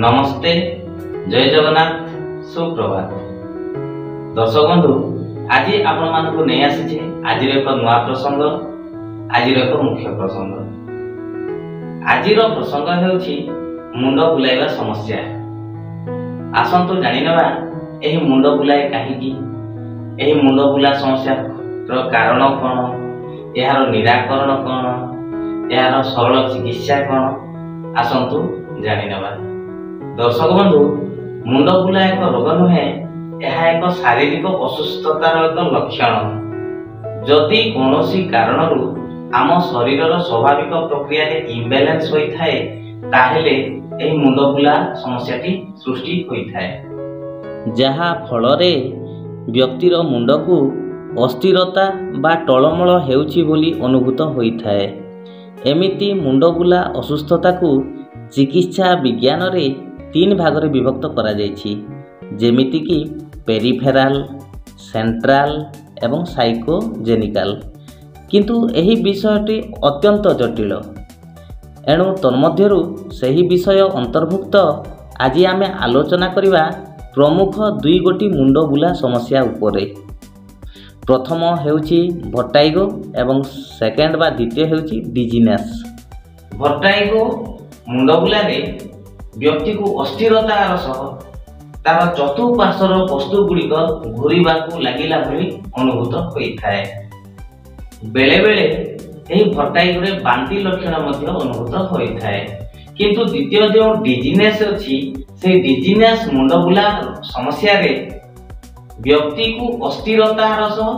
ନମସ୍ତେ, ଜୟ ଜଗନ୍ନାଥ, ସୁପ୍ରଭାତ। ଦର୍ଶକ ବନ୍ଧୁ, ଆଜି ଆପଣମାନଙ୍କୁ ନେଇ ଆସିଛି ଆଜିର ଏକ ନୂଆ ପ୍ରସଙ୍ଗ, ଆଜିର ଏକ ମୁଖ୍ୟ ପ୍ରସଙ୍ଗ। ଆଜିର ପ୍ରସଙ୍ଗ ହେଉଛି ମୁଣ୍ଡ ବୁଲାଇବା ସମସ୍ୟା। ଆସନ୍ତୁ ଜାଣିନେବା ଏହି ମୁଣ୍ଡ ବୁଲାଏ କାହିଁକି, ଏହି ମୁଣ୍ଡ ବୁଲା ସମସ୍ୟାର କାରଣ କ'ଣ, ଏହାର ନିରାକରଣ କ'ଣ, ଏହାର ସରଳ ଚିକିତ୍ସା କ'ଣ, ଆସନ୍ତୁ ଜାଣିନେବା। ଦର୍ଶକ ବନ୍ଧୁ, ମୁଣ୍ଡ ବୁଲା ଏକ ରୋଗ ନୁହେଁ, ଏହା ଏକ ଶାରୀରିକ ଅସୁସ୍ଥତାର ଏକ ଲକ୍ଷଣ। ଯଦି କୌଣସି କାରଣରୁ ଆମ ଶରୀରର ସ୍ୱାଭାବିକ ପ୍ରକ୍ରିୟାରେ ଇମ୍ବାଲାନ୍ସ ହୋଇଥାଏ, ତାହେଲେ ଏହି ମୁଣ୍ଡ ବୁଲା ସମସ୍ୟାଟି ସୃଷ୍ଟି ହୋଇଥାଏ, ଯାହା ଫଳରେ ବ୍ୟକ୍ତିର ମୁଣ୍ଡକୁ ଅସ୍ଥିରତା ବା ଟଳମଳ ହେଉଛି ବୋଲି ଅନୁଭୂତ ହୋଇଥାଏ। ଏମିତି ମୁଣ୍ଡବୁଲା ଅସୁସ୍ଥତାକୁ ଚିକିତ୍ସା ବିଜ୍ଞାନରେ ତିନି ଭାଗରେ ବିଭକ୍ତ କରାଯାଇଛି, ଯେମିତିକି ପେରିଫେରାଲ, ସେଣ୍ଟ୍ରାଲ ଏବଂ ସାଇକୋଜେନିକାଲ। କିନ୍ତୁ ଏହି ବିଷୟଟି ଅତ୍ୟନ୍ତ ଜଟିଳ, ଏଣୁ ତନ୍ମଧ୍ୟରୁ ସେହି ବିଷୟ ଅନ୍ତର୍ଭୁକ୍ତ ଆଜି ଆମେ ଆଲୋଚନା କରିବା ପ୍ରମୁଖ ଦୁଇ ଗୋଟି ମୁଣ୍ଡବୁଲା ସମସ୍ୟା ଉପରେ। ପ୍ରଥମ ହେଉଛି ଭର୍ଟାଇଗୋ ଏବଂ ସେକେଣ୍ଡ ବା ଦ୍ୱିତୀୟ ହେଉଛି ଡିଜିନେସ୍। ଭର୍ଟାଇଗୋ ମୁଣ୍ଡବୁଲାରେ ବ୍ୟକ୍ତିକୁ ଅସ୍ଥିରତାର ସହ ତାର ଚତୁଃପାର୍ଶ୍ୱର ବସ୍ତୁ ଗୁଡ଼ିକ ଘୂରିବାକୁ ଲାଗିଲା ଭଳି ଅନୁଭୂତ ହୋଇଥାଏ। ବେଳେବେଳେ ଏହି ଭର୍ଟାଇଗୋରେ ବାନ୍ତି ଲକ୍ଷଣ ମଧ୍ୟ ଅନୁଭୂତ ହୋଇଥାଏ। କିନ୍ତୁ ଦ୍ୱିତୀୟ ଯେଉଁ ଡିଜିନେସ୍ ଅଛି, ସେହି ଡିଜିନେସ୍ ମୁଣ୍ଡବୁଲା ସମସ୍ୟାରେ ବ୍ୟକ୍ତିକୁ ଅସ୍ଥିରତାର ସହ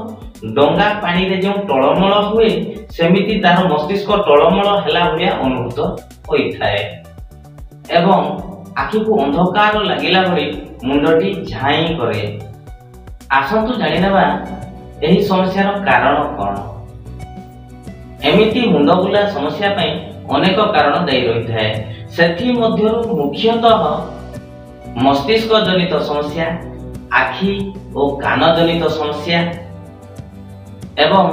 ଡଙ୍ଗା ପାଣିରେ ଯେଉଁ ଟଳମଳ ହୁଏ, ସେମିତି ତାର ମସ୍ତିଷ୍କ ଟଳମଳ ହେଲା ଭଳିଆ ଅନୁଭୂତ ହୋଇଥାଏ ଏବଂ ଆଖିକୁ ଅନ୍ଧକାର ଲାଗିଲା ଭଳି ମୁଣ୍ଡଟି ଝାଇଁ କରେ। ଆସନ୍ତୁ ଜାଣିନେବା ଏହି ସମସ୍ୟାର କାରଣ କ'ଣ। ଏମିତି ମୁଣ୍ଡବୁଲା ସମସ୍ୟା ପାଇଁ ଅନେକ କାରଣ ଦାୟୀ ରହିଥାଏ। ସେଥିମଧ୍ୟରୁ ମୁଖ୍ୟତଃ ମସ୍ତିଷ୍କ ଜନିତ ସମସ୍ୟା, ଆଖି ଓ କାନ ଜନିତ ସମସ୍ୟା ଏବଂ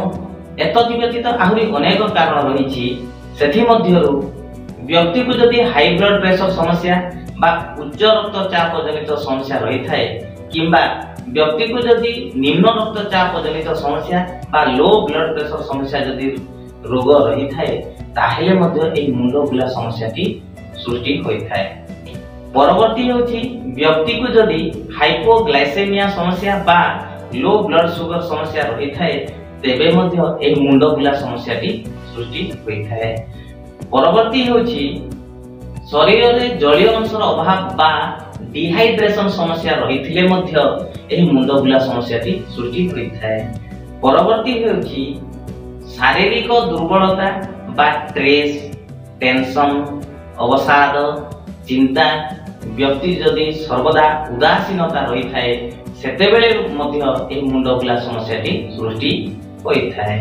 ଏତଦ୍ ବ୍ୟତୀତ ଆହୁରି ଅନେକ କାରଣ ରହିଛି। ସେଥିମଧ୍ୟରୁ ବ୍ୟକ୍ତିକୁ ଯଦି ହାଇ ବ୍ଲଡ ପ୍ରେସର ସମସ୍ୟା ବା ଉଚ୍ଚ ରକ୍ତଚାପ ଜନିତ ସମସ୍ୟା ରହିଥାଏ, କିମ୍ବା ବ୍ୟକ୍ତିକୁ ଯଦି ନିମ୍ନ ରକ୍ତଚାପ ଜନିତ ସମସ୍ୟା ବା ଲୋ ବ୍ଲଡ ପ୍ରେସର ସମସ୍ୟା ଯଦି ରୋଗ ରହିଥାଏ, ତାହେଲେ ମଧ୍ୟ ଏହି ମୁଣ୍ଡ ବୁଲା ସମସ୍ୟାଟି ସୃଷ୍ଟି ହୋଇଥାଏ। ପରବର୍ତ୍ତୀ ହେଉଛି ବ୍ୟକ୍ତିକୁ ଯଦି ହାଇପୋଗ୍ଲାଇସେମିଆ ସମସ୍ୟା ବା ଲୋ ବ୍ଲଡ ସୁଗର ସମସ୍ୟା ରହିଥାଏ, ତେବେ ମଧ୍ୟ ଏହି ମୁଣ୍ଡ ବୁଲା ସମସ୍ୟାଟି ସୃଷ୍ଟି ହୋଇଥାଏ। ପରବର୍ତ୍ତୀ ହେଉଛି ଶରୀରରେ ଜଳୀୟ ଅଂଶର ଅଭାବ ବା ଡିହାଇଡ୍ରେସନ ସମସ୍ୟା ରହିଥିଲେ ମଧ୍ୟ ଏହି ମୁଣ୍ଡ ବୁଲା ସମସ୍ୟାଟି ସୃଷ୍ଟି ହୋଇଥାଏ। ପରବର୍ତ୍ତୀ ହେଉଛି ଶାରୀରିକ ଦୁର୍ବଳତା ବା ଷ୍ଟ୍ରେସ୍, ଟେନସନ, ଅବସାଦ, ଚିନ୍ତା। ବ୍ୟକ୍ତି ଯଦି ସର୍ବଦା ଉଦାସୀନତା ରହିଥାଏ, ସେତେବେଳେ ମଧ୍ୟ ଏହି ମୁଣ୍ଡ ବୁଲା ସମସ୍ୟାଟି ସୃଷ୍ଟି ହୋଇଥାଏ।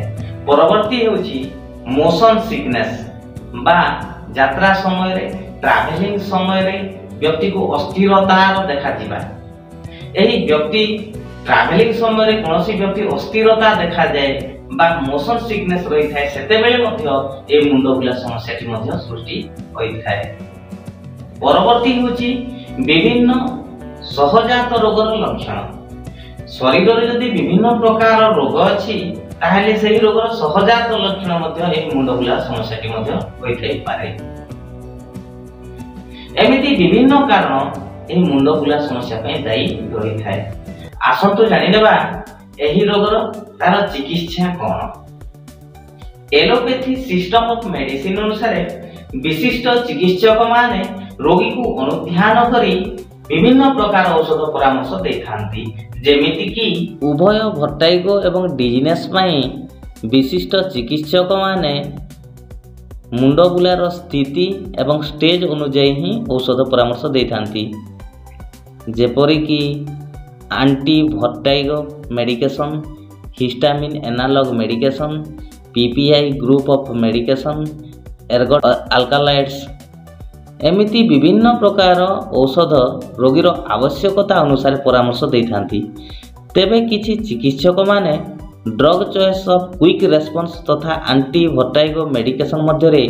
ପରବର୍ତ୍ତୀ ହେଉଛି ମୋସନ ସିକନେସ୍ ବା ଯାତ୍ରା ସମୟରେ, ଟ୍ରାଭେଲିଂ ସମୟରେ ବ୍ୟକ୍ତିକୁ ଅସ୍ଥିରତାର ଦେଖାଯିବା। ଏହି ବ୍ୟକ୍ତି ଟ୍ରାଭେଲିଂ ସମୟରେ କୌଣସି ବ୍ୟକ୍ତି ଅସ୍ଥିରତା ଦେଖାଯାଏ ବା ମୋସନ ସିକନେସ୍ ରହିଥାଏ, ସେତେବେଳେ ମଧ୍ୟ ଏହି ମୁଣ୍ଡ ବୁଲା ସମସ୍ୟାଟି ମଧ୍ୟ ସୃଷ୍ଟି ହୋଇଥାଏ। ପରବର୍ତ୍ତୀ ହେଉଛି ବିଭିନ୍ନ ସହଜାତ ରୋଗର ଲକ୍ଷଣ। ଶରୀରରେ ଯଦି ବିଭିନ୍ନ ପ୍ରକାର ରୋଗ ଅଛି, ତାହେଲେ ସେହି ରୋଗର ସହଜାତ ଲକ୍ଷଣ ମଧ୍ୟ ଏହି ମୁଣ୍ଡ ବୁଲା ସମସ୍ୟାଟି ମଧ୍ୟ ହୋଇଥାଇପାରେ। ଏମିତି ବିଭିନ୍ନ କାରଣ ଏହି ମୁଣ୍ଡ ବୁଲା ସମସ୍ୟା ପାଇଁ ଦାୟୀ ରହିଥାଏ। ଆସନ୍ତୁ ଜାଣିନେବା ଏହି ରୋଗର ତାର ଚିକିତ୍ସା କ'ଣ। ଏଲୋପାଥି ସିଷ୍ଟମ ଅଫ ମେଡିସିନ ଅନୁସାରେ ବିଶିଷ୍ଟ ଚିକିତ୍ସକମାନେ ରୋଗୀକୁ ଅନୁଧ୍ୟାନ କରି ବିଭିନ୍ନ ପ୍ରକାର ଔଷଧ ପରାମର୍ଶ ଦେଇଥାନ୍ତି, ଯେମିତିକି ଉଭୟ ଭର୍ଟାଇଗୋ ଏବଂ ଡିଜିନେସ୍ ପାଇଁ ବିଶିଷ୍ଟ ଚିକିତ୍ସକମାନେ ମୁଣ୍ଡବୁଲାର ସ୍ଥିତି ଏବଂ ଷ୍ଟେଜ୍ ଅନୁଯାୟୀ ହିଁ ଔଷଧ ପରାମର୍ଶ ଦେଇଥାନ୍ତି, ଯେପରିକି anti vertigo medication, histamine analogue medication, PPI group of medication, ergot alkaloids. ଏମିତି ବିଭିନ୍ନ ପ୍ରକାର ଔଷଧ ରୋଗୀର ଆବଶ୍ୟକତା ଅନୁସାରେ ପରାମର୍ଶ ଦେଇଥାନ୍ତି। ତେବେ କିଛି ଚିକିତ୍ସକମାନେ drug choice of quick response ତଥା ଆଣ୍ଟି ଭର୍ଟାଇଗୋ ମେଡିକେସନ୍ ମଧ୍ୟରେ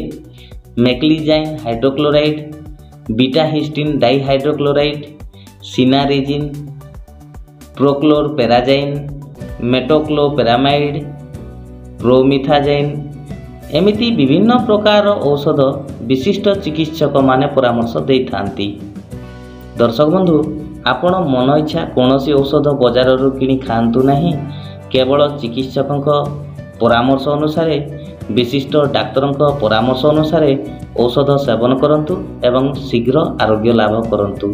ମେକ୍ଲିଜାଇନ୍ ହାଇଡ୍ରୋକ୍ଲୋରାଇଡ୍, Betahistine dihydrochloride, cinnarizine, prochlorperazine, metoclopramide, promethazine ଏମିତି ବିଭିନ୍ନ ପ୍ରକାର ଔଷଧ ବିଶିଷ୍ଟ ଚିକିତ୍ସକମାନେ ପରାମର୍ଶ ଦେଇଥାନ୍ତି। ଦର୍ଶକ ବନ୍ଧୁ, ଆପଣ ମନ ଇଚ୍ଛା କୌଣସି ଔଷଧ ବଜାରରୁ କିଣି ଖାଆନ୍ତୁ ନାହିଁ। କେବଳ ଚିକିତ୍ସକଙ୍କ ପରାମର୍ଶ ଅନୁସାରେ, ବିଶିଷ୍ଟ ଡାକ୍ତରଙ୍କ ପରାମର୍ଶ ଅନୁସାରେ ଔଷଧ ସେବନ କରନ୍ତୁ ଏବଂ ଶୀଘ୍ର ଆରୋଗ୍ୟ ଲାଭ କରନ୍ତୁ।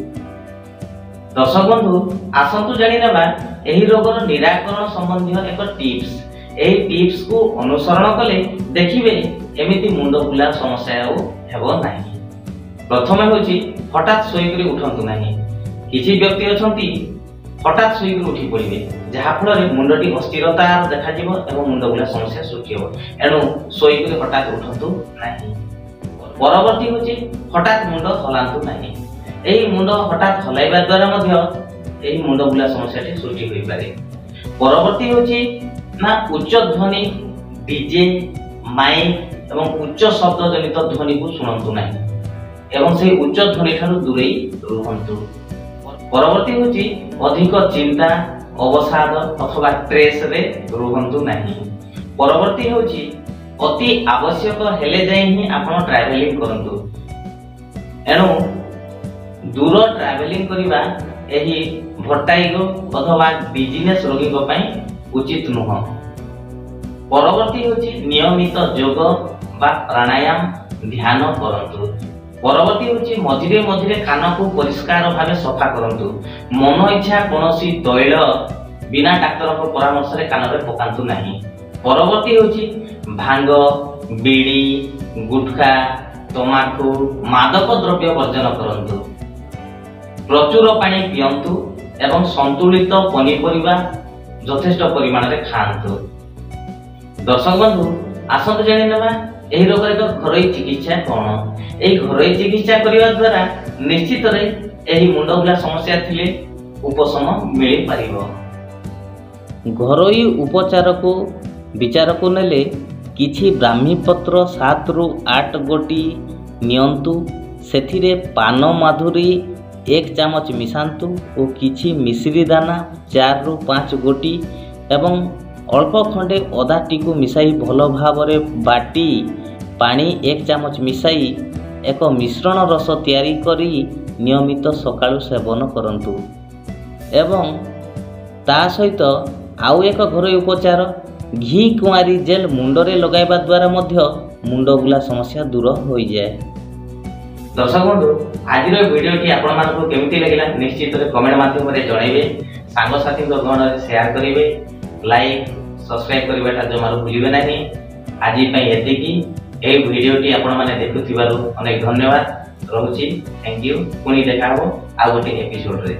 ଦର୍ଶକ ବନ୍ଧୁ, ଆସନ୍ତୁ ଜାଣିନେବା ଏହି ରୋଗର ନିରାକରଣ ସମ୍ବନ୍ଧୀୟ ଏକ ଟିପ୍ସ। ଏହି ଟିପ୍ସକୁ ଅନୁସରଣ କଲେ ଦେଖିବେ ଏମିତି ମୁଣ୍ଡ ବୁଲା ସମସ୍ୟା ଆଉ ହେବ ନାହିଁ। ପ୍ରଥମେ ହେଉଛି ହଠାତ୍ ଶୋଇକରି ଉଠନ୍ତୁ ନାହିଁ। କିଛି ବ୍ୟକ୍ତି ଅଛନ୍ତି ହଠାତ୍ ଶୋଇକରି ଉଠି ପଡ଼ିବେ, ଯାହାଫଳରେ ମୁଣ୍ଡଟି ଅସ୍ଥିରତା ଦେଖାଯିବ ଏବଂ ମୁଣ୍ଡ ବୁଲା ସମସ୍ୟା ସୃଷ୍ଟି ହେବ। ଏଣୁ ଶୋଇକରି ହଠାତ୍ ଉଠନ୍ତୁ ନାହିଁ। ପରବର୍ତ୍ତୀ ହେଉଛି ହଠାତ୍ ମୁଣ୍ଡ ହଲାନ୍ତୁ ନାହିଁ। ଏହି ମୁଣ୍ଡ ହଠାତ୍ ହଲାଇବା ଦ୍ୱାରା ମଧ୍ୟ ଏହି ମୁଣ୍ଡ ବୁଲା ସମସ୍ୟାଟି ସୃଷ୍ଟି ହୋଇପାରେ। ପରବର୍ତ୍ତୀ ହେଉଛି ନା ଉଚ୍ଚ ଧ୍ୱନି, ଡିଜେ, ମାଇକ୍ ଏବଂ ଉଚ୍ଚ ଶବ୍ଦ ଜନିତ ଧ୍ୱନିକୁ ଶୁଣନ୍ତୁ ନାହିଁ ଏବଂ ସେହି ଉଚ୍ଚ ଧ୍ୱନି ଠାରୁ ଦୂରେଇ ରୁହନ୍ତୁ। ପରବର୍ତ୍ତୀ ହେଉଛି ଅଧିକ ଚିନ୍ତା, ଅବସାଦ ଅଥବା ଷ୍ଟ୍ରେସରେ ରୁହନ୍ତୁ ନାହିଁ। ପରବର୍ତ୍ତୀ ହେଉଛି ଅତି ଆବଶ୍ୟକ ହେଲେ ଯାଇ ହିଁ ଆପଣ ଟ୍ରାଭେଲିଂ କରନ୍ତୁ। ଏଣୁ ଦୂର ଟ୍ରାଭେଲିଂ କରିବା ଏହି ଭର୍ଟାଇଗୋ ଅଥବା ଡିଜିନେସ୍ ରୋଗୀଙ୍କ ପାଇଁ ଉଚିତ ନୁହଁ। ପରବର୍ତ୍ତୀ ହେଉଛି ନିୟମିତ ଯୋଗ ବା ପ୍ରାଣାୟାମ ଧ୍ୟାନ କରନ୍ତୁ। ପରବର୍ତ୍ତୀ ହେଉଛି ମଝିରେ ମଝିରେ କାନକୁ ପରିଷ୍କାର ଭାବେ ସଫା କରନ୍ତୁ। ମନ ଇଚ୍ଛା କୌଣସି ତୈଳ ବିନା ଡାକ୍ତରଙ୍କ ପରାମର୍ଶରେ କାନରେ ପକାନ୍ତୁ ନାହିଁ। ପରବର୍ତ୍ତୀ ହେଉଛି ଭାଙ୍ଗ, ବିଡ଼ି, ଗୁଟଖା, ତମାଖୁ, ମାଦକ ଦ୍ରବ୍ୟ ବର୍ଜନ କରନ୍ତୁ। ପ୍ରଚୁର ପାଣି ପିଅନ୍ତୁ ଏବଂ ସନ୍ତୁଳିତ ପନିପରିବା ଯଥେଷ୍ଟ ପରିମାଣରେ ଖାଆନ୍ତୁ। ଦର୍ଶକ ବନ୍ଧୁ, ଆସନ୍ତୁ ଜାଣିନେବା ଏହି ରୋଗର ଏକ ଘରୋଇ ଚିକିତ୍ସା କ'ଣ। ଏହି ଘରୋଇ ଚିକିତ୍ସା କରିବା ଦ୍ୱାରା ନିଶ୍ଚିତରେ ଏହି ମୁଣ୍ଡବୁଲା ସମସ୍ୟା ଥିଲେ ଉପଶମ ମିଳିପାରିବ। ଘରୋଇ ଉପଚାରକୁ ବିଚାରକୁ ନେଲେ କିଛି ବ୍ରାହ୍ମୀପତ୍ର 7ରୁ 8 ଗୋଟି ନିଅନ୍ତୁ। ସେଥିରେ ପାନ ମାଧୁରୀ 1 ଚାମଚ ମିଶାନ୍ତୁ ଓ କିଛି ମିଶ୍ରି ଦାନା 4ରୁ 5 ଗୋଟି ଏବଂ ଅଳ୍ପ ଖଣ୍ଡେ ଅଦାଟିକୁ ମିଶାଇ ଭଲ ଭାବରେ ବାଟି ପାଣି 1 ଚାମଚ ମିଶାଇ ଏକ ମିଶ୍ରଣ ରସ ତିଆରି କରି ନିୟମିତ ସକାଳୁ ସେବନ କରନ୍ତୁ। ଏବଂ ତା ସହିତ ଆଉ ଏକ ଘରୋଇ ଉପଚାର ଘି କୁଆଁରୀ ଜେଲ୍ ମୁଣ୍ଡରେ ଲଗାଇବା ଦ୍ୱାରା ମଧ୍ୟ ମୁଣ୍ଡବୁଲା ସମସ୍ୟା ଦୂର ହୋଇଯାଏ। ଦର୍ଶକ ବନ୍ଧୁ, ଆଜିର ଭିଡ଼ିଓଟି ଆପଣମାନଙ୍କୁ କେମିତି ଲାଗିଲା ନିଶ୍ଚିତରେ କମେଣ୍ଟ ମାଧ୍ୟମରେ ଜଣାଇବେ। ସାଙ୍ଗସାଥୀଙ୍କ ଗହଣରେ ସେୟାର କରିବେ। ଲାଇକ୍, ସବସ୍କ୍ରାଇବ୍ କରିବାଟା ଜମାରୁ ଭୁଲିବେ ନାହିଁ। ଆଜି ପାଇଁ ଏତିକି। ଏହି ଭିଡ଼ିଓଟି ଆପଣମାନେ ଦେଖୁଥିବାରୁ ଅନେକ ଧନ୍ୟବାଦ ରହୁଛି। Thank you. ପୁଣି ଦେଖା ହେବ ଆଉ ଗୋଟେ ଏପିସୋଡ଼ରେ।